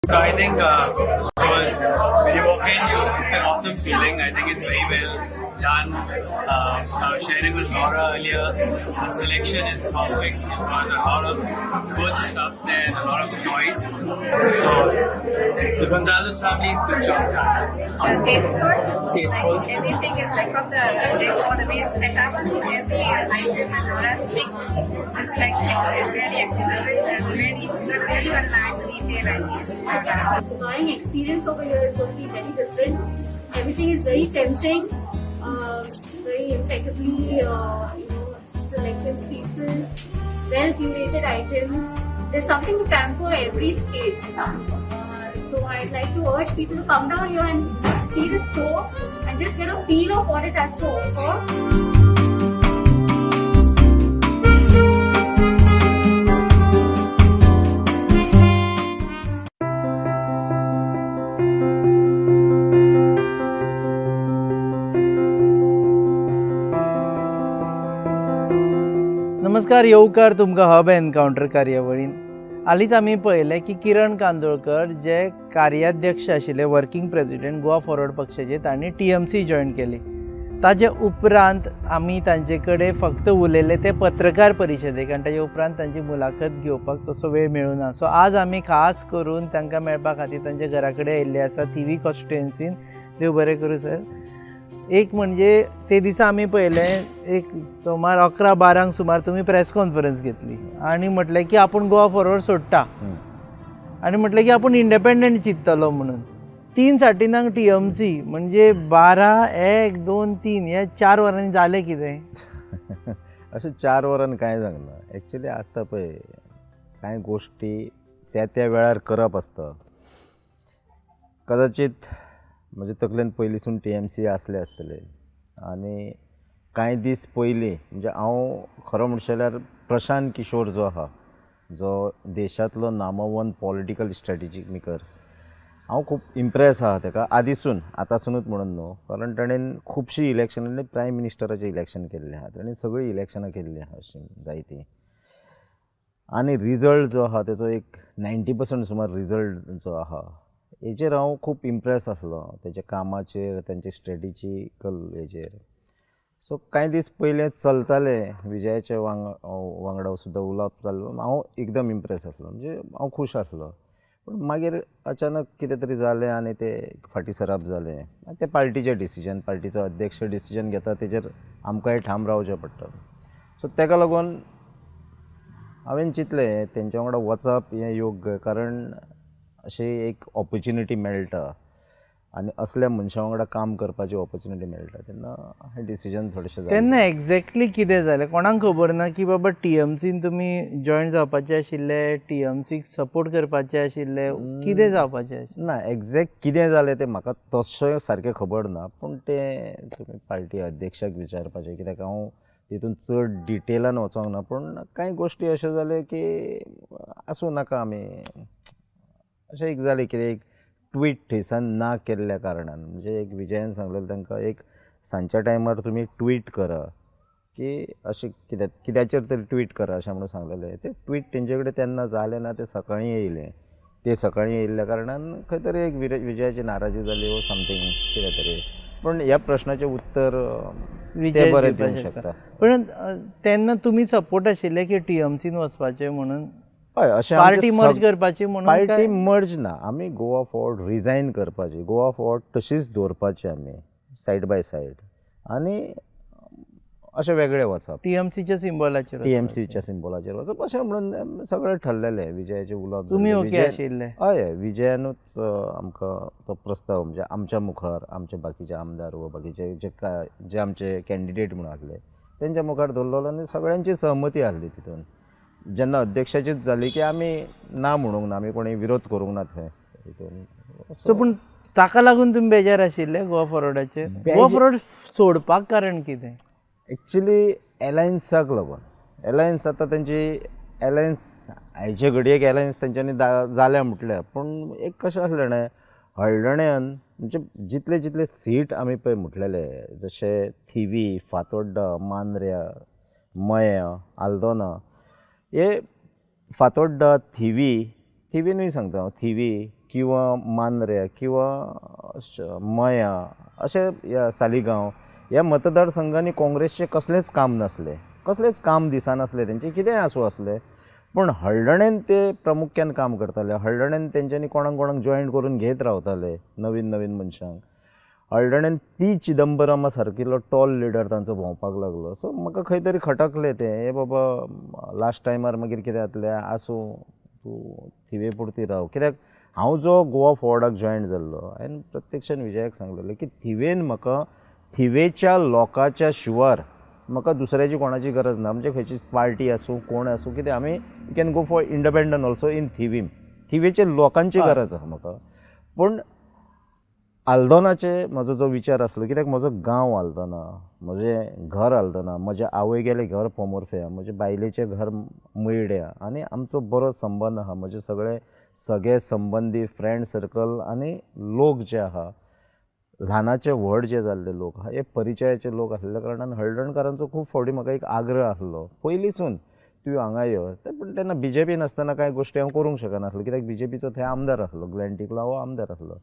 So I think when you walk in, it's an awesome feeling. I think it's very well done. I was sharing with Laura earlier. The selection is perfect. You've got a lot of good stuff there and a lot of choice. So the Gonzalez family, good job done. Tasteful. Tasteful. Like everything is like from the decor, the way it's set up, to every item that Laura's picked. It's like it's really exquisite and very, she's got a really got an eye to detail, I feel. The buying experience over here is going to be very different. Everything is very tempting, very impeccably, selected pieces, well curated items. There's something to pamper every space. So I'd like to urge people to come down here and see the store and just get a feel of what it has to offer. नमस्कार, येवकार तुमकां hub encounter कार्यावळीन. हालींच आमी पळयलें की किरण कांदोळकर जे कार्याध्यक्ष आशिल्ले, working president Goa forward पक्षाचे, तांणी टीएमसी जॉयन केली. ताजे उपरांत आमी तांचे कडेन फक्त उलयले ते पत्रकार परिशदेक आनी ताजे उपरांत तांची मुलाखत घेवपाक तसो वेळ मेळूना. सो आज आमी खास करून तांकां मेळपा खातीर तांच्या घरा कडेन आयिल्ले आसा थिवी कॉन्स्टिट्युएन्सीन. देव बरें करूं सर. एक म्हणजे ते दिसा आमी पळयलें एक सुमार 11-12 सुमार तुमी प्रेस कॉन्फरन्स घेतली आनी म्हटलें की आपूण गोवा फॉरवर्ड सोडटा आनी म्हटलें की आपूण इंडिपेंडंट चिंततलो म्हणून. 3:30 टीएमसी म्हणजे 12, 1, 2, 3 ह्या 4 वरांनी जालें कितें? अशें 4 वरान कांय जावंक ना. एक्चुली आसता पळय कांय गोश्टी त्या त्या वेळार करप आसता. कदाचीत म्हजे तकलेन पयलींसून टीएमसी आसले आसतले आनी कांय दीस पयलीं म्हणजे हांव खरो म्हणशें जाल्यार प्रशांत किशोर जो आहा, जो देशांतलो नामवंत पॉलिटिकल स्ट्रेटजी मेकर, हांव खूब इम्प्रेस आहा तेका आदीसून, आतांसुनूच म्हणून न्हू, कारण ताणें खुबशीं इलेक्शनां प्रायम मिनिस्टराचें इलेक्शन केल्लें आहा, ताणें सगळीं इलेक्शनां केल्लीं आहा अशीं जायतीं, आनी रिजल्ट जो आहा तेचो एक 90% सुमार रिजल्ट जो आहा हेचेर हांव खूब इम्प्रेस आसलो, तेच्या कामाचेर, तेंचे स्ट्रेटजिकल हेजेर. सो कांय दीस पयलें चलताले विजयाच्या वांगडा सुद्दां उलोवप जाल्लो, हांव एकदम इम्प्रेस आसलो, म्हणजे हांव खूश आसलो. पूण मागीर अचानक कितें तरी जालें आनी ते फाटीं सरप जालें. आनी तें पार्टीचें डिसिजन, पार्टीचो अध्यक्ष डिसिजन घेता तेजेर आमकांय ठाम रावचें पडटा. सो तेका लागून हांवें चिंतलें तेंच्या वांगडा वचप हें योग्य, कारण अशी एक ऑपॉर्च्युनिटी मेळटा आनी असल्या मनशां वांगडा काम करपाची ऑपॉर्च्युनिटी मेळटा, तेन्ना हें डिसिजन थोडेशें जालें. तेन्ना एक्झॅक्टली कितें जालें कोणाक खबर ना की बाबा टीएमसीन तुमी जॉयन जावपाचे आशिल्ले, टीएमसीक सपोर्ट करपाचे आशिल्ले, कितें जावपाचें आशिल्लें? ना, एक्झॅक्ट कितें जालें तें म्हाका तशें सारकें खबर ना, पूण तें तुमी पार्टी अध्यक्षाक विचारपाचें, कित्याक हांव तितून चड डिटेलान वचोंक ना. पूण कांय गोश्टी अश्यो जाल्यो की आसूं नाका आमी, अशें एक जालें कितें एक ट्वीट थंयसान ना केल्ल्या कारणान, म्हणजे एक विजयान सांगलेलें तांकां एक सांजच्या टायमार तुमी ट्वीट करा की अशें कित्याचेर तरी ट्वीट करा अशें म्हणून सांगलेलें. तें ट्वीट तेंचे कडेन तेन्ना जालें ना, तें सकाळीं येयलें. तें सकाळीं येयल्ल्या कारणान खंय तरी एक विजयाची नाराजी जाली वो समथींग कितें तरी. पूण ह्या प्रश्नाचें उत्तर ते विजय बरें दिवपाक दिवंक शकता. शकता. पण तेन्ना तुमी सपोर्ट आशिल्ले की टीएमसीन वचपाचें म्हणून? हय, अशें पार्टी आमचें मर्ज करपाची म्हणून पार्टी काय? मर्ज ना, आमी गोवा फॉरवर्ड रिजायन करपाची, गोवा फॉरवर्ड तशीच दवरपाची आमी सायड बाय सायड आनी अशें वेगळें वचप, टीएमसीच्या सिम्बॉलाचेर टी एम सीच्या सिम्बॉलाचेर वचप अशें म्हणून सगळें ठरलेलें. विजयाचें उलोवप तुमी जालें. ओके आशिल्ले? हय, हय, विजयानूच आमकां तो प्रस्ताव, म्हणजे आमच्या मुखार आमचे बाकीचे आमदार वा बाकीचे जे आमचे कॅन्डिडेट म्हणून आसले तेंच्या मुखार दवरलेलो आनी सगळ्यांची सहमती आसली तितून. जेन्ना अध्यक्षाचीच जाली की आमी ना म्हणूंक ना, आमी कोणी विरोध करूंक ना थंय हितून. सो पूण ताका लागून तुमी बेजार आशिल्ले गोवा फॉरवर्डाचेर? गोवा फॉरवर्ड सोडपाक कारण कितें? एक्चुली एलायन्साक लागून, एलायन्स आतां तेंची एलायन्स आयचे घडयेक एलायन्स तेंच्यांनी जाल्या म्हटल्या, पूण एक कशें आसलें न्हय हळदण्यान म्हणजे जितले जितले सीट आमी पळय म्हटलेले, जशे थिवी, फातोड्डा, मांद्र्या, मयां, आल्दोना, हे फातोड्डा, थिवी थिवीनूय सांगता हांव, थिवी किंवा मांद्र्या किंवा मया अशें ह्या सालिगांव ह्या मतदारसंघांनी काँग्रेसचें कसलेंच काम नासलें, कसलेंच काम दिसनासलें तेंचें, कितेंय आसूं आसलें, पूण हळदणेन ते प्रामुख्यान काम करताले. हळदणेन तेंच्यांनी कोणाक कोणाक जॉयन करून घेत रावताले नवीन नवीन मनशांक. हळदणेन पी चिदंबरमा सारकिल्लो टॉल लिडर तांचो भोंवपाक लागलो. सो म्हाका खंय तरी खटकलें तें, हे बाबा लास्ट टायमार मागीर कितें जातलें, आसूं तूं थिवे पुरती राव. कित्याक हांव जो गोवा फॉरवर्डाक जॉयन जाल्लो हांवें प्रत्यक्षान विजयाक सांगलेलें की थिवेन म्हाका थिवेच्या लोकांच्या शिवार म्हाका दुसऱ्याची कोणाची गरज ना, म्हणजे खंयची पार्टी आसूं कोण आसूं कितें, आमी you can go for independent also in Thivim, थिवेच्या लोकांची गरज आसा म्हाका. पूण आल्दोनाचे म्हजो जो विचार आसलो, कित्याक म्हजो गांव आल्दोना, म्हजें घर आल्दोना, म्हज्या आवयगेलें घर पोमोर्फ्या, म्हजे बायलेचें घर मयड्या, आनी आमचो बरो संबंद आहा, म्हजे सगळे सगळे संबंदी फ्रेंड सर्कल आनी लोक जे आहा ल्हानाचे व्हड जे जाल्ले लोक आहा हे परिचयाचे लोक आसल्या कारणान हळदणकारांचो खूब फावटी म्हाका एक आग्रह आसलो पयलींसून तूं हांगा यो. पूण तेन्ना बी जे पीन आसतना कांय गोश्टी हांव करूंक शकनासलो, कित्याक बी जे पीचो थंय आमदार आसलो, ग्लॅन टिकलो हो आमदार आसलो.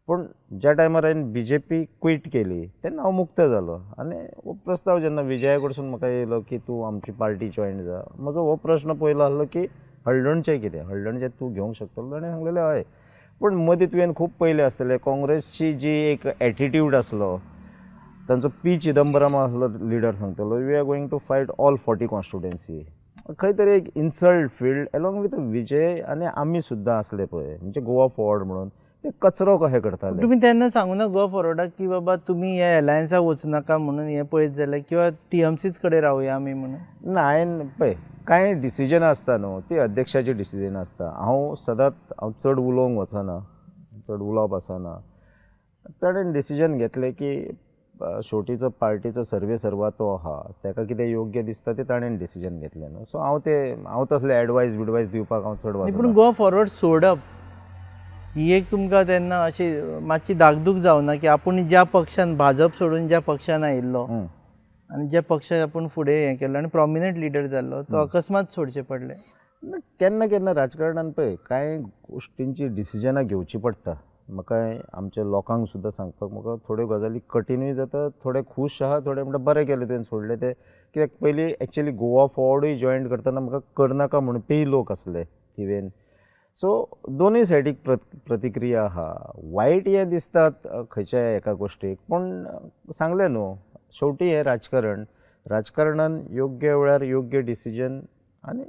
पूण ज्या टायमार हांवें बी जे पी क्विट केली तेन्ना हांव मुक्त जालो आनी हो प्रस्ताव जेन्ना विजया कडसून म्हाका येयलो की तूं आमची पार्टी जॉयन जा, म्हजो हो प्रश्न पयलो आसलो की हळदणचें कितें, हळदणचें तूं घेवंक शकतलो? ताणें सांगलेलें हय. पूण मदीं तुवें खूब पयलें आसतलें काँग्रेसची जी एक एटिट्यूड आसलो तांचो, पी चिदंबरम आसलो लिडर सांगतलो we are going to fight all 40 constituency, खंय तरी एक insult field along with Vijay आनी आमी सुद्दां आसले पळय, म्हणजे गोवा फॉरवर्ड म्हणून ते कचरो कशें करताले. तुमी तेन्ना सांगू ना गोवा फॉरवर्डाक की बाबा तुमी ह्या एलायन्साक वचनाका म्हणून हें पळयत जाल्यार, किंवा टी एम सीच कडेन रावया आमी म्हणून? ना, हांवें पळय कांय डिसिजन आसता न्हू ती अध्यक्षाची डिसिजन आसता. हांव सदांच हांव चड उलोवंक वचना, चड उलोवप आसना. ताणें डिसिजन घेतलें की शेवटीचो पार्टीचो सर्वे सर्वा तो आहा, ताका कितें योग्य दिसता तें ताणें डिसिजन घेतलें न्हू. सो हांव ते हांव तसले एडवायस बिडवायस दिवपाक हांव चड वचना. पूण गोवा फॉरवर्ड सोडप ही एक तुमकां तेन्ना अशी मातशी दागदूख जावना की आपूण ज्या पक्षान भाजप सोडून ज्या पक्षान आयिल्लो आनी ज्या पक्षान आपूण फुडें हें केलो आनी प्रोमिनंट लिडर जाल्लो तो अकस्मात सोडचें पडलें? केन्ना केन्ना राजकारणान पळय कांय गोश्टींची डिसिजनां घेवची पडटा. म्हाका आमच्या लोकांक सुद्दां सांगपाक म्हाका थोड्यो गजाली कठीणूय जाता, थोडे खूश आहा, थोडे म्हणटा बरें केलें तुवें सोडलें तें. कित्याक पयलीं एक्चुअली गोवा फॉरवर्डूय जॉयन करतना म्हाका करनाका म्हणपीय लोक आसले थिवेन. सो दोनूय सायडीक प्रतिक्रिया आहा. वायट हें दिसतात खंयच्याय एका गोश्टीक, पूण सांगलें न्हू शेवटी हें राजकारण, राजकारणान योग्य वेळार योग्य डिसिजन आनी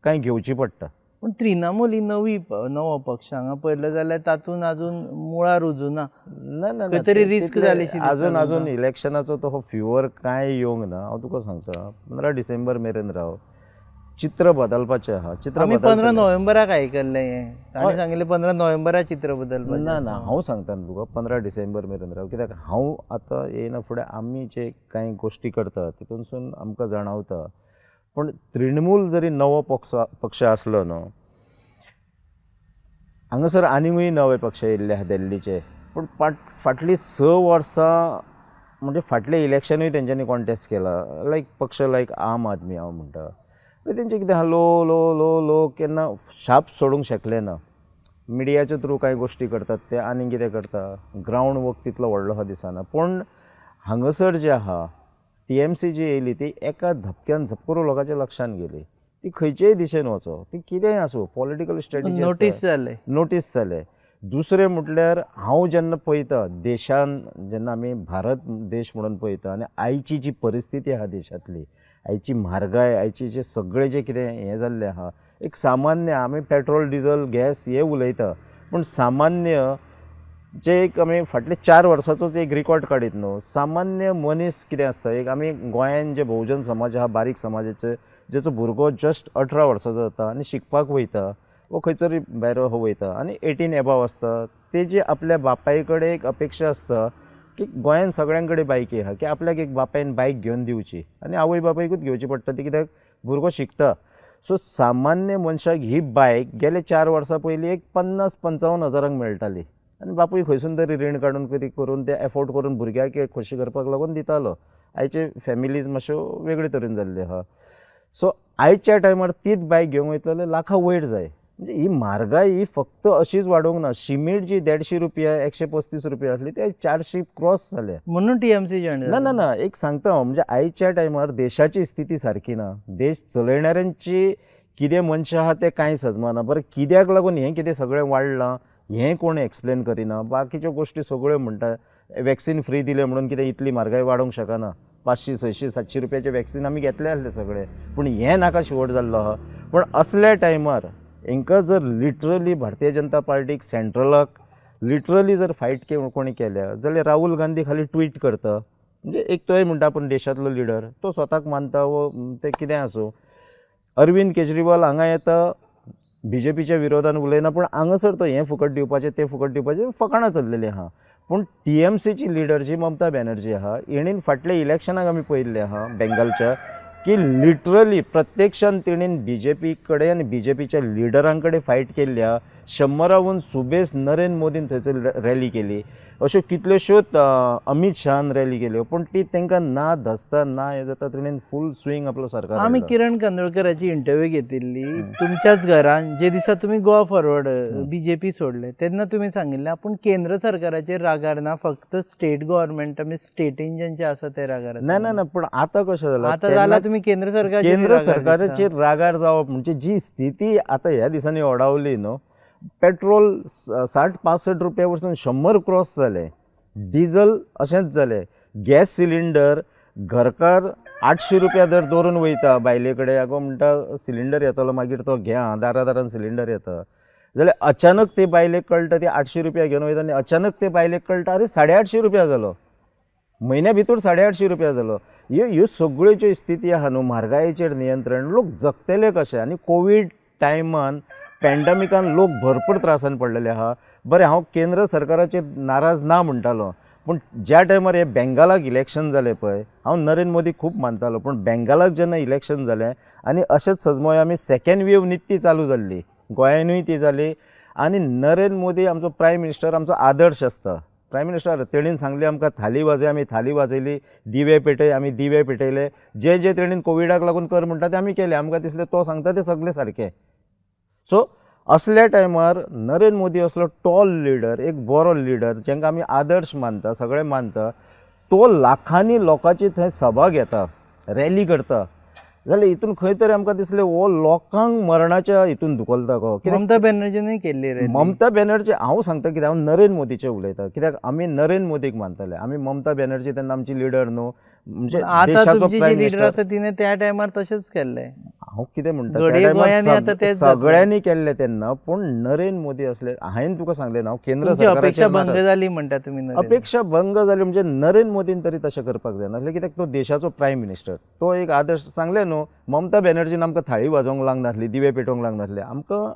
कांय घेवची पडटा. पूण तृणमूल ही नवी नवो पक्ष हांगा पळयलें जाल्यार तातूंत अजून मुळां रुजुना, ना ना खंय तरी रिस्क जाली. अजून अजून इलेक्शनाचो तो फिवर कांय येवंक ना. हांव तुका सांगता 15 डिसेंबर मेरेन राव, चित्र बदलपाचें आहा. चित्र 15 नोव्हेंबराक आयकल्लें हें, ताणें सांगिल्लें 15 नोव्हेंबराक चित्र बदलपाचें. ना ना, हांव सांगता न्हू तुका 15 डिसेंबर मेरेन राव, कित्याक हांव आतां येयना फुडें आमी जे कांय गोश्टी करता तितूनसून आमकां जाणावता. पूण तृणमूल जरी नवो पक्ष आसलो न्हू, हांगासर आनीकूय नवे पक्ष येयल्ले आहा दिल्लीचे, पूण फाटलीं 6 वर्सां म्हणजे फाटलें इलेक्शनूय तेंच्यांनी कॉन्टेस्ट केला, लायक पक्ष लायक आम आदमी हांव म्हणटा, तेंचें कितें आहा लो लो लो लो केन्ना शाप सोडूंक शकले ना. मिडियाच्या थ्रू कांय गोश्टी करतात ते आनी कितें करता, ग्रावंड वर्क तितलो व्हडलो आहा दिसना. पूण हांगासर जें आहा टी एम सी जी येयली ती एका धपक्यान झपकरून लोकांच्या लक्षान गेली. ती खंयचेय दिशेन वचो, ती कितेंय आसूं, पॉलिटिकल स्ट्रेटजी नोटीस जालें, नोटीस जालें. दुसरें म्हटल्यार हांव जेन्ना पळयता देशान, जेन्ना आमी भारत देश म्हणून पळयता आनी आयची जी परिस्थिती आहा देशांतली, आयची म्हारगाय, आयची जे सगळें जें कितें हें जाल्लें आहा, एक सामान्य आमी पेट्रोल डिजल गॅस हें उलयता, पूण सामान्य जे एक आमी फाटले 4 वर्सांचोच एक रिकॉर्ड काडीत न्हू, सामान्य मनीस कितें आसता, एक आमी गोंयान जे भोवजन समाज आहा, बारीक समाजाचे, जेचो भुरगो जस्ट 18 वर्सांचो जाता आनी शिकपाक वयता वो खंयसर भायर वयता आनी 18 एबाव आसता, तेजी आपल्या बापाय कडेन एक अपेक्षा आसता की गोंयान सगळ्यां कडेन बायकी आहा की आपल्याक एक बापायन बायक घेवन दिवची आनी आवय बापायकूच घेवची पडटा ती, कित्याक भुरगो शिकता. सो सामान्य मनशाक ही बायक गेले 4 वर्सां पयलीं एक 50-55 हजारांक मेळटाली आनी बापूय खंयसून तरी रीण काडून कितें करून ते एफोर्ड करून भुरग्याक खोशी करपाक लागून दितालो. आयचे फॅमिलीज मातश्यो वेगळे तरेन जाल्ल्यो आहा. सो आयच्या टायमार तीच बायक घेवंक वयतले जाल्यार लाखां वयर जाय. म्हणजे ही म्हारगाय ही फक्त अशीच वाडोवंक ना. शिमीट जी 150 रुपया 135 रुपया आसली ते 400 क्रॉस जाल्या. म्हणून टीएमसी जॉईन ना ना ना, एक सांगता हांव, म्हणजे आयच्या टायमार देशाची स्थिती सारकी ना, देश चलयणाऱ्यांची कितें मनशां आहा तें कांय सजमाना. बरें, कित्याक लागून हें कितें सगळें वाडलां हें कोण एक्सप्लेन करिना. बाकीच्यो गोश्टी सगळ्यो म्हणटा वॅक्सिन फ्री दिलें म्हणून कितें इतली म्हारगाय वाडोवंक शकना. 500 600 700 रुपयाचें वॅक्सिन आमी घेतलें आसलें सगळें, पूण हें नाका शेवट जाल्लो आहा. पूण असल्या टायमार हेंकां जर लिटरली भारतीय जनता पार्टीक सेंट्रलाक लिटरली जर फायट कोणी केल्या जाल्यार राहुल गांधी खाली ट्वीट करता. म्हणजे एक तोय म्हणटा आपूण देशांतलो लिडर, तो स्वताक मानता वो तें कितें आसूं. अरविंद केजरीवाल हांगा येता बीजेपीच्या विरोधान उलयना, पूण हांगासर तो हें फुकट दिवपाचें तें फुकट दिवपाचें फकाणां चल्लेलीं आहा. पूण टीएमसीची लिडर जी ममता बॅनर्जी आहा, हेणीन फाटल्या इलेक्शनाक आमी पळयल्लें आहा बेंगालच्या, की लिटरली प्रत्यक्षान तेणीन बीजेपी कडेन आनी बीजेपीच्या लिडरां कडेन फायट केल्ली आहा. 100 सुबेज नरेंद्र मोदीन थंयसर रॅली केली, अश्यो कितल्योश्योच अमीत शहान रॅली केल्यो, पूण ती तांकां ना धसता ना हें जाता, तेणीन फूल स्विंग आपलो सरकार. आमी किरण कांदोळकराची इंटरव्यू घेतिल्ली तुमच्याच घरान, जे दिसा तुमी गोवा फॉरवर्ड बीजेपी सोडले तेन्ना तुमी सांगिल्लें आपूण केंद्र सरकाराचेर रागार ना, फक्त स्टेट गव्हर्मेंट आमी स्टेटीन जेंचे आसा ते रागार आसा. ना ना ना, पूण आतां कशें जालां, आतां जालां तुमी केंद्र सरकाराचेर केंद्र सरकाराचेर रागार जावप म्हणजे जी स्थिती आतां ह्या दिसांनी ओडावली न्हू, पेट्रोल 60-65 रुपया वरसून 100 क्रॉस जालें, डिजल अशेंच जालें, गॅस सिलिंडर घरकार 800 रुपया दर दवरून वयता बायले कडेन, आगो म्हणटा सिलिंडर येतलो मागीर तो घे आं, दारा दारान सिलिंडर येता. जाल्यार अचानक ते बायलेक कळटा, ती 800 रुपया घेवन वयता आनी अचानक ते बायलेक कळटा अरे 850 रुपया जालो, म्हयन्या भितर 850 रुपया जालो. ह्यो ह्यो सगळ्यो ज्यो स्थिती आहा न्हू, म्हारगायेचेर नियंत्रण, लोक जगतले कशे? आनी कोवीड टायमान पॅन्डमिकान लोक भरपूर त्रासान पडलेले आहा. बरें, हांव केंद्र सरकाराचेर नाराज ना म्हणटालो, पूण ज्या टायमार हे बेंगालाक इलेक्शन जालें पळय, हांव नरेंद्र मोदी खूब मानतालो, पूण बेंगालाक जेन्ना इलेक्शन जालें आनी अशेंच सजमय आमी सेकेंड वेव नित्ती चालू जाल्ली, गोंयानूय ती जाली, आनी नरेंद्र मोदी आमचो प्रायम मिनिस्टर आमचो आदर्श आसता. प्रायम मिनिस्टर तेणीन सांगलें आमकां थाली वाजय, आमी थाली वाजयली, दिवे पेटय, आमी दिवे पेटयले, जे जे तेणीन कोविडाक लागून कर म्हणटा तें आमी केलें, आमकां दिसलें तो सांगता तें सगळें सारकें. सो असल्या टायमार नरेंद्र मोदी असलो टॉल लिडर, एक बरो लिडर जांकां आमी आदर्श मानता, सगळे मानता, तो लाखांनी लोकांची थंय सभा घेता, रॅली करता, जाल्यार हितून खंय तरी आमकां दिसलें हो लोकांक मरणाच्या हितून धुकलता गो. ममता बॅनर्जीनूय केल्ली रॅली. ममता बॅनर्जी हांव सांगता कित्याक हांव नरेंद्र मोदीचें उलयता, कित्याक आमी नरेंद्र मोदीक मानताले, आमी ममता बॅनर्जी तेन्ना आमची लिडर न्हू, म्हणजे आतां तुमची जी लिडर आसा तिणें त्या टायमार तशेंच केल्लें. हांव कितें म्हणटा, सगळ्यांनी केल्लें तेन्ना, पूण नरेंद्र मोदी असले, हांवें तुका सांगलें ना, केंद्र सरकाराचेर अपेक्षा भंग जाली म्हणटा तुमी. अपेक्षा भंग जाली म्हणजे नरेंद्र मोदीन तरी तशें करपाक जायना आसलें, कित्याक तो देशाचो प्रायम मिनिस्टर, तो एक आदर्श. सांगलें न्हू, ममता बॅनर्जीन आमकां थाळी वाजोवंक लागनासली, दिवे पेटोवंक लागनासले, आमकां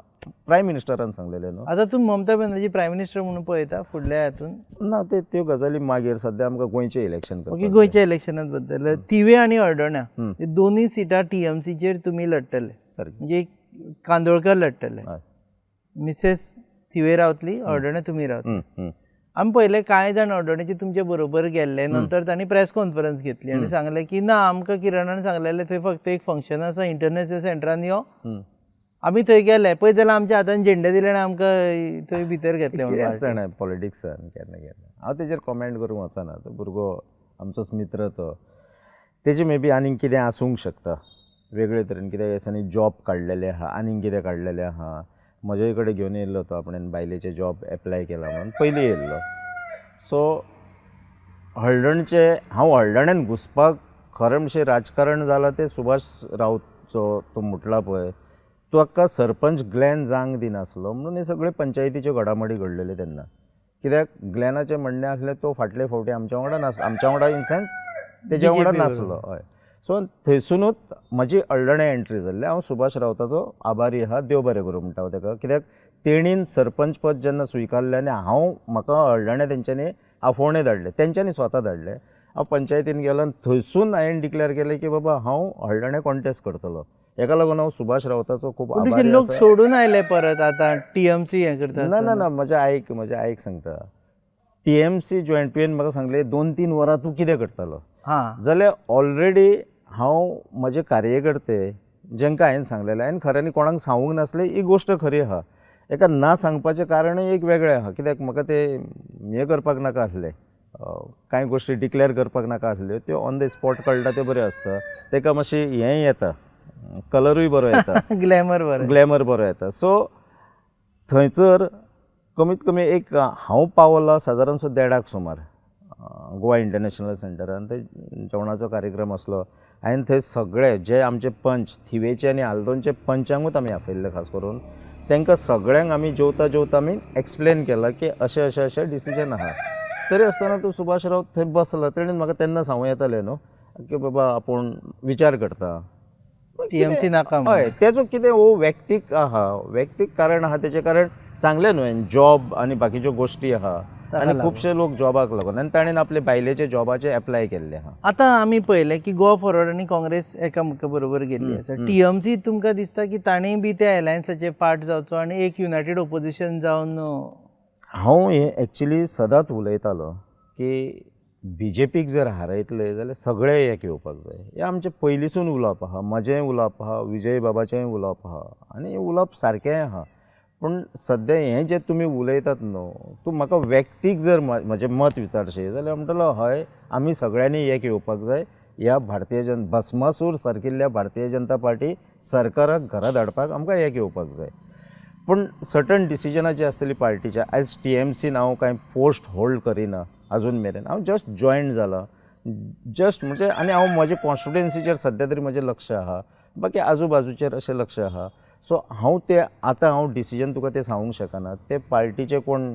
प्रायम मिनिस्टरान सांगलेलें न्हू. आतां तूं ममता बॅनर्जी प्रायम मिनिस्टर म्हणून पळयता फुडल्या हातून? ना, ते त्यो गजाली मागीर, सद्या आमकां गोंयचें इलेक्शन. ओके, गोंयच्या इलेक्शनात बद्दल थिवे आनी हळदोण्या दोनूय सिटां टीएमसीचेर तुमी लडटले, म्हणजे कांदोळकर लडटले, मिसेस थिवे रावतली, हळदोण्या तुमी रावतली. आमी पळयलें कांय जाण हळदोण्याचे तुमचे बरोबर गेल्ले, नंतर तांणी प्रेस कॉन्फरन्स घेतली आनी सांगलें की ना, आमकां किरणान सांगलेलें थंय फक्त एक फंक्शन आसा, इंटरनॅशनल सेंटरान यो, आमी थंय गेले, पळय जाल्यार आमच्या हातान झेंडे दिले आनी आमकां थंय भितर घेतले. म्हणून पॉलिटिक्सान केन्ना केन्ना हांव तेजेर कॉमेंट करूंक वचना, तो भुरगो आमचोच मित्र, तो तेजे मे बी आनीक कितें आसूंक शकता वेगळे तरेन, कित्याक दिसांनी जॉब काडलेले आहा, आनीक कितें काडलेलें आहा. म्हजे कडेन घेवन येयल्लो तो, आपणें बायलेचे जॉब एप्लाय केला म्हणून पयलीं येयल्लो. सो हळदणचे, हांव हळदण्यान घुसपाक खरें म्हणजे राजकारण जालां तें सुभाष राऊतचो तो म्हटला पळय, तो सरपंच ग्लॅन जांग दिनासलो म्हणून हे सगळे पंचायतीच्यो घडामोडी घडलेल्यो तेन्ना. कित्याक ग्लॅनाचें म्हणणें आसलें तो फाटले फावटी आमच्या वांगडा नासलो, आमच्या वांगडा इन सेन्स तेज्या वांगडा नासलो. हय, सो थंयसुनूच म्हजी हळदण्या एंट्री जाल्ली. हांव सुभाष राऊताचो आभारी आहा, देव बरें करूं म्हणटा हांव तेका, कित्याक तेणीन सरपंच पद जेन्ना स्विकारलें आनी हांव म्हाका हळदण्या तेंच्यांनी आफोवणें धाडलें, तेंच्यांनी स्वता धाडलें. हांव पंचायतीन गेलो आनी थंयसून हांवें डिक्लेर केलें की बाबा हांव हळदण्या कॉन्टेस्ट करतलो. हेका लागून हांव सुभाष राऊताचो खूब आभारी. लोक सोडून आयले परत आतां टीएमसी हें करता. ना ना ना, म्हज्या आईक सांगता, टीएमसी जॉयन तुवें म्हाका सांगलें 2-3 वरां तूं कितें करतालो, जाल्यार ऑलरेडी हांव म्हजे कार्यकर्ते जेंकां हांवें सांगलेलें, हांवें खऱ्यांनी कोणाक सांगूंक नासलें, ही गोश्ट खरी आहा. एका ना सांगपाचें कारणूय एक वेगळें आहा, कित्याक म्हाका तें हें करपाक नाका आसलें, कांय गोश्टी डिक्लेर करपाक नाका आसल्यो, त्यो ऑन the spot कळटा त्यो बऱ्यो आसता, ताका मातशें हें येता, कलरूय बरो येता, ग्लॅमर बरें, ग्लॅमर बरो येता. सो थंयसर कमीत कमी एक हांव पावलां सादारणसो 1:30 सुमार गोवा इंटरनॅशनल सेंटरान, थंय जेवणाचो कार्यक्रम आसलो. हांवें थंय सगळे जे आमचे पंच थिवेचे आनी आल्दोनचे पंचांगूच आमी आपयल्ले, खास करून तांकां सगळ्यांक आमी जेवता जेवता आमी एक्सप्लेन केलां की अशें अशें अशें डिसिजन आहा. तरी आसतना तूं सुभाष राव थंय बसला, तेणेन म्हाका तेन्ना सांगूं येतालें न्हू की बाबा आपूण विचार करता टीएमसी नाका. हय, तेजो कितें हो व्यक्तीक आहा, व्यक्तीक कारण आहा तेचें, कारण सांगलें न्हू हांवें जॉब आनी बाकीच्यो गोश्टी आहा आनी खुबशे लोक जॉबाक लागून आनी ताणें आपले बायलेचे जॉबाचे एप्लाय केल्ले आहा. आतां आमी पळयलें की गोवा फॉरवर्ड आनी काँग्रेस एकामेका बरोबर गेल्ली आसा. टीएमसी तुमकां दिसता की ताणें बी त्या एलायन्साचे पार्ट जावचो आनी एक युनायटेड ओपोजिशन जावन? हांव हें एक्चुली सदांच उलयतालो की बीजेपीक जर हारयतले जाल्यार सगळे एक येवपाक जाय. हें आमचें पयलींसून उलोवप आहा, म्हजेंय उलोवप आहा, विजय बाबाचेंय उलोवप आहा आनी उलोवप सारकेंय आहा. पूण सद्या हें जें तुमी उलयतात न्हू, तूं म्हाका व्यक्तीक जर म्हजें मत विचारशी जाल्यार म्हणटलो हय आमी सगळ्यांनी एक येवपाक जाय, ह्या भारतीय जन भस्मासूर सारकिल्ल्या भारतीय जनता पार्टी सरकाराक घरा धाडपाक आमकां एक येवपाक जाय. पूण सर्टन डिसिजनां जी आसतली पार्टीच्या, आयज टीएमसीन हांव कांय पोस्ट होल्ड करिना अजून मेरेन, हांव जस्ट जॉयन जाला जस्ट म्हणजे, आनी हांव म्हजे कॉन्स्टिट्युएन्सीचेर सद्या तरी म्हजें लक्ष आहा, बाकी आजू बाजूचेर अशें लक्ष आहा. सो हांव ते आतां हांव डिसिजन तुका तें सांगूंक शकना, ते पार्टीचे कोण.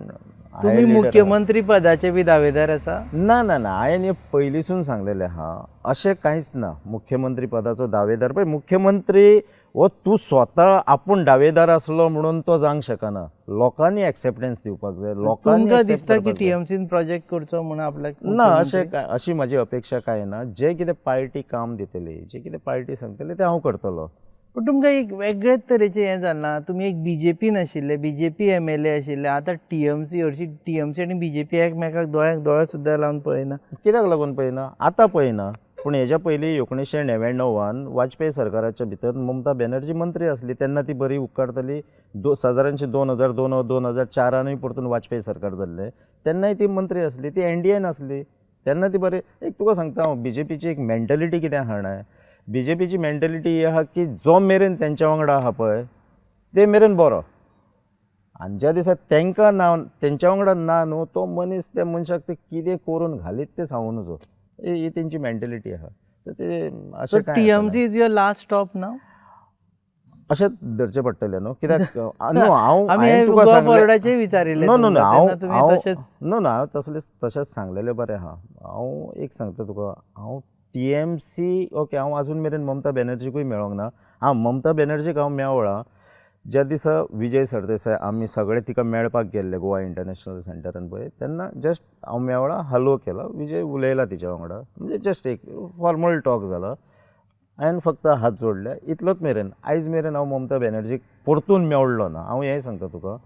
तुमी मुख्यमंत्री पदाचे बी दावेदार आसा? ना ना ना, हांवें हें पयलींसून सांगलेलें आहा, अशें कांयच ना मुख्यमंत्री पदाचो दावेदार. पळय मुख्यमंत्री हो तूं स्वता आपूण दावेदार आसलो म्हणून तो जावंक शकना, लोकांनी एक्सेप्टन्स दिवपाक जाय. लोकांनी तुमकां दिसता की टीएमसीन प्रोजेक्ट करचो म्हणून आपल्याक? ना, अशें काय अशी म्हजी अपेक्षा कांय ना. जें कितें पार्टी काम दितली, जें कितें पार्टी सांगतली तें हांव करतलो. पूण तुमकां एक वेगळेच तरेचें हें जालां, तुमी एक बीजेपीन आशिल्ले, बीजेपी एमएलए आशिल्ले, आतां टीएमसी, हरशीं टीएमसी आनी बीजेपी एकमेकाक दोळ्याक दोळो सुद्दां लावन पळयना. कित्याक लागून पळयना? आतां पळयना, पूण हेज्या पयलीं 1999 वाजपेयी सरकाराच्या भितर ममता बॅनर्जी मंत्री आसली, तेन्ना ती बरी उपकारताली. सादारणशी 2002 2004 परतून वाजपेयी सरकार जाल्लें, तेन्नाय ती मंत्री आसली, ती एनडीएन आसली, तेन्ना ती बरी. एक तुका सांगता हांव, बीजेपीची एक मेंटलिटी कितें आहा जाणा, बीजेपीची मेंटलिटी ही आहा की जो मेरेन तेंच्या वांगडा आहा पळय ते मेरेन बरो, आनी ज्या दिसा तेंकां ना, तेंच्या वांगडा ना न्हू, तो मनीस त्या मनशाक ते कितें करून घालीत तें सांगू नजो. ही तेंची मेंटलिटी आहा. सो ते अशें कांय TMC is your last stop ना? अशें धरचें पडटलें न्हू, कित्याक न्हू हांव तुका फॉरवर्डाचें विचारिल्लें, नो नो नो हांव नो नो हांव तसलें तशेंच सांगलेलें बरें आहा. हांव एक सांगता तुका, हांव टीएमसी ओके, हांव अजून मेरेन ममता बॅनर्जीकूय मेळोंक ना. आं, ममता बॅनर्जीक हांव मेवळां ज्या दिसा विजय सरदेसाय आमी सगळे तिका मेळपाक गेल्ले गोवा इंटरनॅशनल सेंटरान पळय, तेन्ना जस्ट हांव मेवळां, हॅलो केला, विजय उलयला तिच्या वांगडा, म्हणजे जस्ट एक फॉर्मल टॉक जाला, हांवें फक्त हात जोडले इतलोच मेरेन. आयज मेरेन हांव ममता बॅनर्जीक परतून मेवळ्ळो ना. हांव हें सांगता तुका,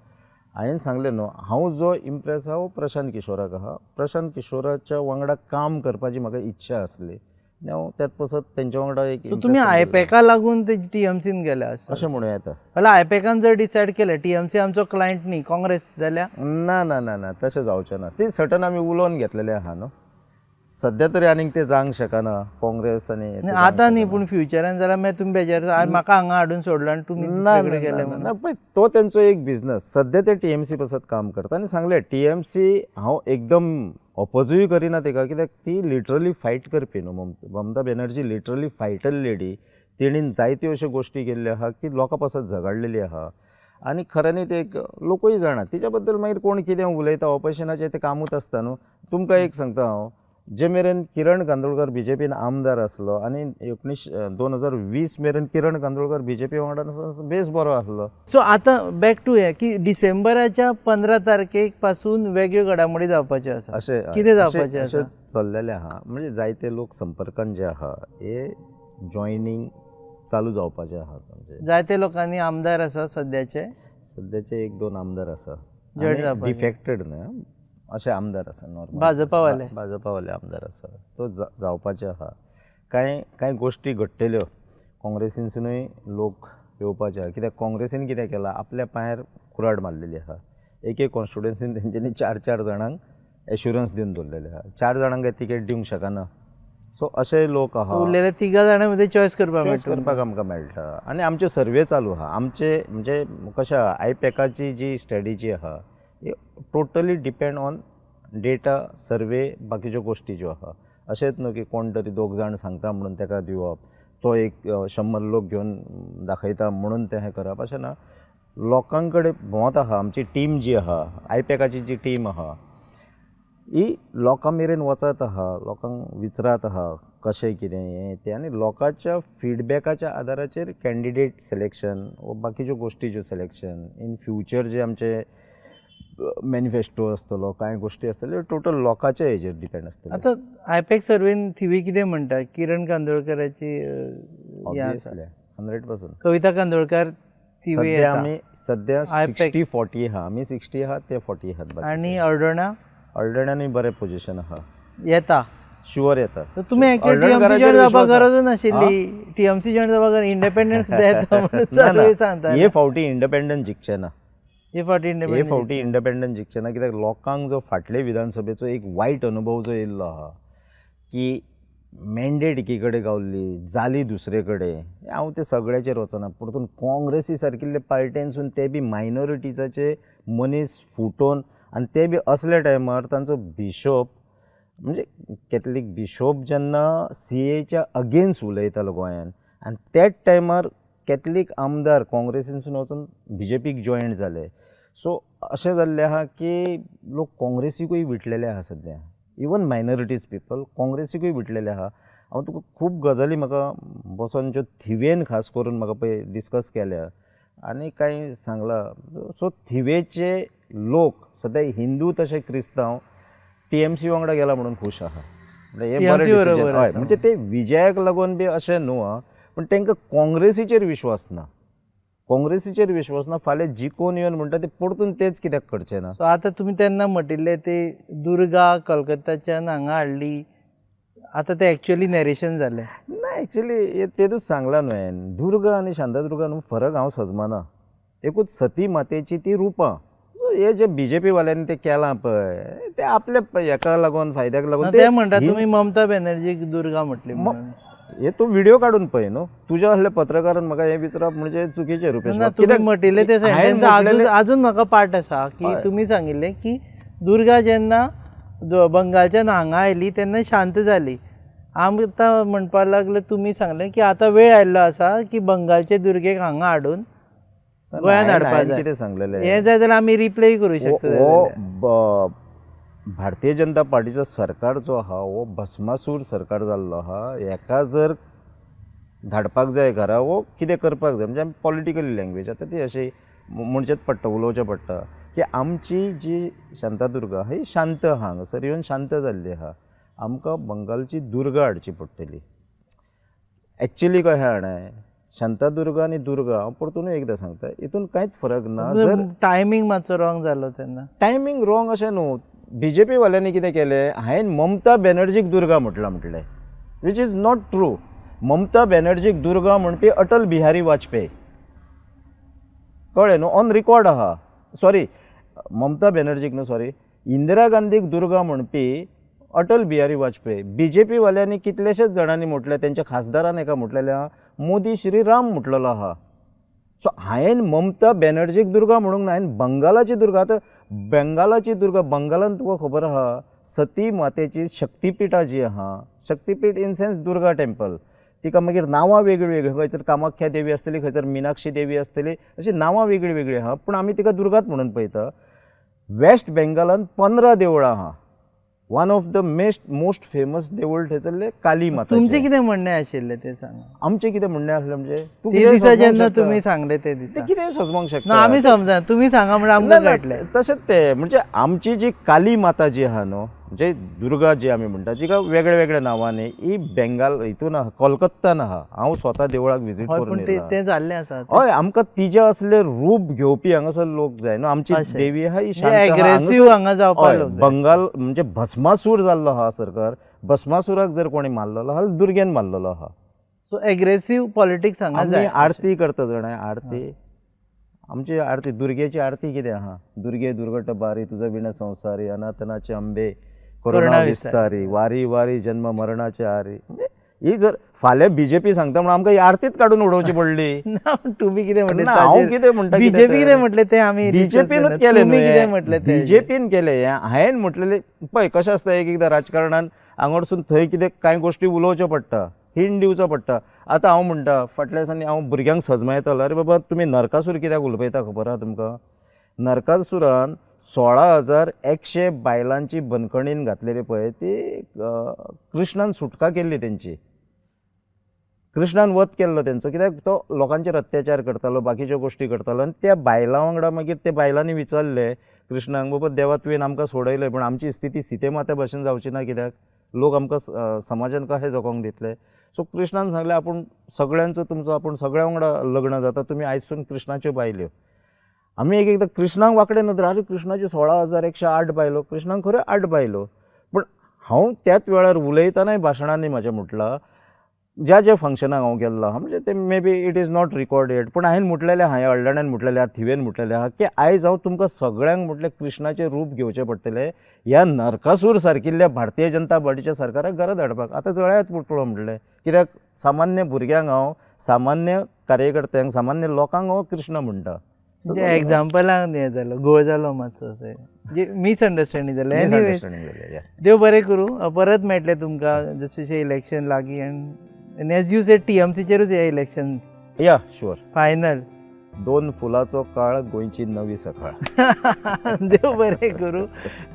हांवें सांगलें न्हू, हांव जो इम्प्रेस आहा हो प्रशांत किशोराक आहा. प्रशांत किशोराच्या वांगडा काम करपाची म्हाका इच्छा आसली आनी हांव त्याच पासत तेंच्या वांगडा एक. तुमी आयपॅका लागून ते टीएमसीन गेले आसा अशें म्हणूं येता? जाल्यार आयपॅकान जर डिसायड केलें टीएमसी आमचो क्लायंट न्ही काँग्रेस, जाल्यार ना ना ना ना तशें जावचें ना. ती सर्टन आमी उलोवन घेतलेलें आहा न्हू, सद्या तरी आनीक ते जावंक शकना काँग्रेस आनी आतां न्ही, पूण फ्युचरान जाल्यार मागीर तुमी बेजार, म्हाका हांगा हाडून सोडलो आनी तुमी दुसरे गेले. ना पळय, तो तेंचो एक बिजनस. सद्या ते टीएमसी पासत काम करता आनी सांगलें टीएमसी हांव एकदम ऑपोजूय करिना तेका, कित्याक ती लिटरली फायट करपी न्हू. Mamata Banerjee literally fighter lady, तेणीन जायत्यो अश्यो गोश्टी केल्ल्यो आहा की लोकां पासत झगडलेली आहा आनी खऱ्यांनी ते एक लोकूय जाणा तिच्या बद्दल. मागीर कोण कितें उलयता ऑपोजिशनाचें तें कामूच आसता न्हू. तुमकां एक सांगता हांव, जे मेरेन किरण कांदोळकर बीजेपीन आमदार आसलो आनी 2020 मेरेन किरण कांदोळकर बीजेपी वांगडा बेस बरो आसलो. सो आतां बॅक टू हें की डिसेंबराच्या 15 तारखेक पासून वेगळ्यो घडामोडी जावपाच्यो आसा, अशें कितें जावपाचें आसा चल्लेलें आहा. म्हणजे जायते लोक संपर्कान जे आहा हे जॉयनींग चालू जावपाचें आहा. जायते लोकांनी आमदार आसा सद्याचे, सद्याचे 1-2 आमदार आसा डिफेक्टेड न्हय अशे आमदार आसा, नॉर्मल भाजपावाले, भाजपावाले आमदार आसा, तो जावपाचे आहा. कांय कांय गोश्टी घडटल्यो, काँग्रेसीनसुनूय लोक येवपाचे आहा, कित्याक काँग्रेसीन कितें केलां, आपल्या पांयार कुराड मारलेली आहा. एक एक कॉन्स्टिट्युएन्सीन तेंच्यांनी 4-4 जाणांक एश्युरन्स दिवन दवरलेले आहा, 4 जाणांक काय तिकेट दिवंक शकना. सो अशे लोक आहा, उरलेले 3 जाणां मदीं चॉयस करपाक चॉयस मेळटा, करपाक आमकां मेळटा. आनी आमच्यो सर्वे चालू आहा. आमचे म्हणजे कशें आहा, आयपॅकाची जी स्ट्रेटजी आहा ही totally depend on data, survey, बाकीच्यो गोश्टी ज्यो आहा. अशेंच न्हू की कोण तरी 2 जाण सांगता म्हणून ताका दिवप, तो एक 100 लोक घेवन दाखयता म्हणून तें हें करप, अशें ना. लोकां कडेन भोंवत आहा. आमची टीम जी आहा, आयपॅकाची जी टीम आहा, ही लोकां मेरेन वचत आहा, लोकांक विचारत आहा कशें कितें हें तें, आनी लोकांच्या फिडबॅकाच्या आदाराचेर कॅन्डिडेट सिलेक्शन वा बाकीच्यो गोश्टी ज्यो सिलेक्शन इन फ्युचर जे आमचे मॅनिफेस्टो आसतलो, कांय गोश्टी आसतल्यो, टोटल लोकांच्या हेजेर डिपेंड आसतलें. आतां आयपॅक सर्वेन थिवी कितें म्हणटा, किरण कांदोळकराची हें आसा, 100%. कविता कांदोळकर थिवी सद्या आमी सद्या आयपॅक 60-40 आहा, आमी 60 आहा, ते 40 आहात. आनी अल्डोणा, अल्डोण्यानूय बरें पोजिशन आहा, येता, शुवर येता. तुमी एक्चुअली टीएमसी जॉयन जावपाक गरजूच नाशिल्ली, टीएमसी जॉयन जावपाक गरज, इंडिपेंडंट सुद्दां येता म्हणून सर्वे सांगता. हे फावटी इंडिपेंडंट जिखचे ना, हे फावटी हे फावटी इंडिपेंडंट जिखचे ना, कित्याक लोकांक जो फाटले विधानसभेचो एक वायट अनुभव जो येयल्लो आहा की मॅन्डेट एकी कडेन गावल्ली, जाली दुसरे कडेन, हांव ते सगळ्याचेर वचना. परतून काँग्रेसी सारकिल्ले पार्टेनसून ते बी मायनॉरिटीजाचे मनीस फुटोवन, आनी ते बी असल्या टायमार तांचो बिशोप म्हणजे कॅथलीक बिशोप जेन्ना सीएच्या अगेन्स्ट उलयतालो गोंयान, आनी त्याच टायमार कॅथलीक आमदार काँग्रेसीनसून वचून बीजेपीक जॉयन जाले. सो अशें जाल्लें आहा की लोक काँग्रेसीकूय विटलेले आहा सद्या, इवन मायनॉरिटीज पिपल काँग्रेसीकूय विटलेले आहा. हांव तुका खूब गजाली म्हाका बसोन ज्यो थिवेन खास करून म्हाका पळय डिस्कस केल्या आनी कांय सांगलां. सो थिवेचे लोक सद्या हिंदू तशें क्रिस्तांव टीएमसी वांगडा गेला म्हणून खूश आहा, म्हणजे हे बरें डिसिजन. हय, म्हणजे ते विजयाक लागून बी अशें न्हू आं, पूण तांकां काँग्रेसीचेर विश्वास ना, काँग्रेसीचेर विश्वास ना. फाल्यां जिखून येवन म्हणटा ते परतून तेच कित्याक करचे ना. सो आतां तुमी तेन्ना म्हटिल्लें ते दुर्गा कलकत्ताच्यान हांगा हाडली, आतां तें एक्चुअली नॅरेशन जालें ना. एक्चुअली तेतूच सांगलां न्हू हांवें, दुर्गा आनी शांतादुर्गा न्हू फरक हांव सजमाना, एकूच सती मातेची ती रुपां. हे जे बीजेपी वाल्यांनी ते केलां पळय ते आपल्या हेका लागून, फायद्याक लागून ते म्हणटा. तुमी ममता बॅनर्जीक दुर्गा म्हटली, हे तूं व्हिडिओ काडून पळय न्हू. तुज्या असल्या पत्रकारान म्हाका हें विचारप म्हणजे चुकीचें रुपेश. तुमी म्हटिल्लें ते सेंटेन्स आजून म्हाका पाठ आसा की तुमी सांगिल्लें की दुर्गा जेन्ना बंगालच्यान हांगा आयली तेन्ना शांत जाली. आमकां म्हणपाक लागले, तुमी सांगलें की आतां वेळ आयिल्लो आसा की बंगालचे दुर्गेक हांगा हाडून गोंयांत हाडपाक जाय. कितें सांगलेलें हें जाय जाल्यार आमी रिप्ले करूं शकता. हो भारतीय जनता पार्टीचो सरकार जो आहा हो भस्मासूर सरकार जाल्लो आहा. हेका जर धाडपाक जाय घरा, वो कितें करपाक जाय, म्हणजे आमी पॉलिटिकल लँग्वेज आतां ती अशी म्हणचेच पडटा, उलोवचें पडटा की आमची जी शांतादुर्गा ही शांत आहा, हांगासर येवन शांत जाल्ली आहा. आमकां बंगालची दुर्गा हाडची पडटली. एक्चुअली कशें जाणा, शांतादुर्गा आनी दुर्गा हांव परतूनय एकदां सांगता, हितून कांयच फरक ना. जर टायमींग मातसो रॉंग जालो तेन्ना, टायमींग रॉंग अशें न्हू, बीजेपी वाल्यांनी कितें केलें, हांवें ममता बॅनर्जीक दुर्गा म्हटलां म्हटलें, which is not true. Mamata बॅनर्जीक Durga म्हणपी अटल बिहारी वाजपेयी, कळ्ळें न्हू, ऑन रिकॉर्ड आहा. सॉरी, ममता बॅनर्जीक न्हू, सॉरी, इंदिरा गांधीक दुर्गा म्हणपी अटल बिहारी वाजपेयी. बीजेपी वाल्यांनी कितलेशेच जाणांनी म्हटलें, तेंच्या खासदारान एका म्हटलेलें आहा, मोदी श्री राम म्हटलेलो आहा. सो हांवें ममता बॅनर्जीक दुर्गा म्हणूंक ना, हांवें बंगालाची दुर्गा. आतां बंगालाची दुर्गा, बंगालान तुका खबर आहा सती मातेची शक्तीपिठां जी आहा, Shaktipeeth in sense Durga temple, तिका मागीर नांवां वेगळीं वेगळीं, खंयसर कामाख्या देवी आसतली, खंयसर मिनाक्षी देवी आसतली, अशीं नांवां वेगळीं वेगळीं आहा, पूण आमी तिका दुर्गाच म्हणून पळयता. वेस्ट बेंगालान 15 देवळां आहा. One of the most famous देवूळ थंयसरलें काली माता. तुमचें कितें म्हणणें आशिल्लें तें सांगा. आमचें कितें म्हणणें आसलें म्हणजे ते दिसा जेन्ना तुमी सांगलें ते दिसा कितें समजूंक शकता ना, आमी समजा, तुमी सांगा म्हणल्यार आमकां कळटलें. तशेंच तें म्हणजे आमची जी काली माता जी आहा न्हू, म्हणजे दुर्गा जी आमी म्हणटा, जिका वेगळे वेगळे नांवांनी, ही बेंगाल हितून आहा, कोलकत्तान आहा. हांव स्वता देवळाक विजीट करून तें जाल्लें आसा. हय, आमकां तिजें असलें रूप घेवपी हांगासर लोक जाय न्हू. आमची देवी आहा ही शांत, एग्रेसीव हांगा जावपाक. बंगाल म्हणजे भस्मासूर जाल्लो आहा सरकार. भस्मासुराक जर कोणी मारलेलो आहा दुर्गेन मारलेलो आहा. सो एग्रेसीव पॉलिटिक्स हांगा आमी जाय. आरती करता जाणा, आरती आमची आरती दुर्गेची आरती कितें आहा, दुर्गे दुर्गट बारी तुझा विण संसारी, अनाथनाचे अंबे करुणा विस्तारी, वारी वारी जन्म मरणाचे आरी. ही जर फाल्यां बीजेपी सांगता म्हणून आमकां ही आरतीच काडून उडोवची पडली. ना, तुमी कितें म्हटलें? हांव कितें म्हणटा, बीजेपी कितें म्हटलें तें आमी बीजेपीनूच केलें, कितें म्हटलें बीजेपीन केलें हें. हांवें म्हटलेलें पळय कशें आसता एक एकदां राजकारणान हांगासून थंय कितें कांय गोश्टी उलोवच्यो पडटा, हिंट दिवचो पडटा. आतां हांव म्हणटा फाटल्या दिसांनी हांव भुरग्यांक सजमायतालो, अरे बाबा तुमी नरकासूर कित्याक उलयता खबर आहा तुमकां? नरकासुरान 16,100 बायलांची बंदखणीन घातलेली पळय ती कृष्णान सुटका केल्ली तेंची, कृष्णान वध केल्लो तेंचो, कित्याक तो लोकांचेर अत्याचार करतालो, बाकीच्यो गोश्टी करतालो. आनी त्या बायलां वांगडा मागीर ते बायलांनी विचारलें कृष्णाक, बाबा देवा तुवें आमकां सोडयलें पूण आमची स्थिती सीते माते भशेन जावची ना, कित्याक लोक आमकां समाजान कशें जगोंक दितले? सो कृष्णान सांगलें आपूण सगळ्यांचो तुमचो आपूण सगळ्या वांगडा लग्न जाता, तुमी आयजसून कृष्णाच्यो बायल्यो. आमी एक एकदां कृष्णाक वांकडे नदर, आरे कृष्णाच्यो 16,108 बायलो, कृष्णाक खऱ्यो 8 बायलो. पूण हांव त्याच वेळार उलयतनाय भाशणांनी म्हाजें म्हटलां, ज्या ज्या फंक्शनाक हांव गेल्लो आहा म्हणजे ते maybe it is not recorded, पूण हांवें म्हटलेलें हांवें हळदण्यान म्हटलेलें आहा, थिवेन म्हटलेलें आहा की आयज हांव तुमकां सगळ्यांक म्हटलें कृष्णाचें रूप घेवचें पडटलें ह्या नरकासूर सारकिल्ल्या भारतीय जनता पार्टीच्या सरकाराक घरा धाडपाक. आतां जळयात पुटलो म्हटलें, कित्याक सामान्य भुरग्यांक हांव, सामान्य कार्यकर्त्यांक, सामान्य लोकांक हांव कृष्ण म्हणटा. म्हणजे एग्जाम्पलान हें जालो, गोळ जालो मातसो, अशें मिसअंडरस्टँडींग जालें. एनिवे देव बरें करूं, परत मेळटलें तुमकां जशें इलेक्शन लागीं. And as you said टीएमसीचेरूच हें इलेक्शन. या शुअर फायनल. 2 फुलाचो काळ, गोंयची नवी सकाळ. देव बरें करूं.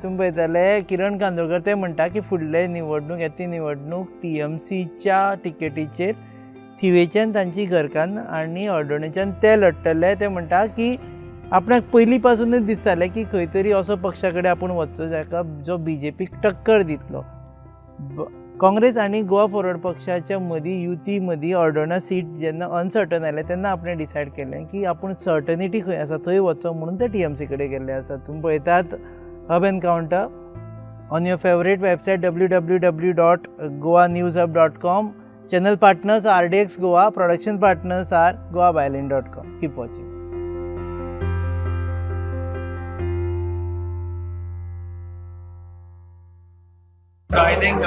तुमी पळयताले किरण कांदोळकर, ते म्हणटा की फुडले निवडणूक येता ती निवडणूक टीएमसीच्या टिकेटीचेर थिवेच्यान तांची घरकान्न आनी हळदोणेच्यान ते लडटले. ते म्हणटा की आपणाक पयलीं पासूनच दिसतालें की खंय तरी असो पक्षा कडेन आपूण वचचो जाका जो बीजेपीक टक्कर दितलो. काँग्रेस आनी गोवा फॉरवर्ड पक्षाच्या मदीं युती मदीं हळदोणा सीट जेन्ना अनसर्टन आयलें तेन्ना आपणें डिसायड केलें की आपूण सर्टनिटी खंय आसा थंय वचचो म्हणून ते टीएमसी कडेन गेल्ले आसा. तुमी पळयतात Hub Encounter on your favourite website www.goanewshub.com. Channel partners RDX Goa, production partners are goabyline.com. Keep watching. So I think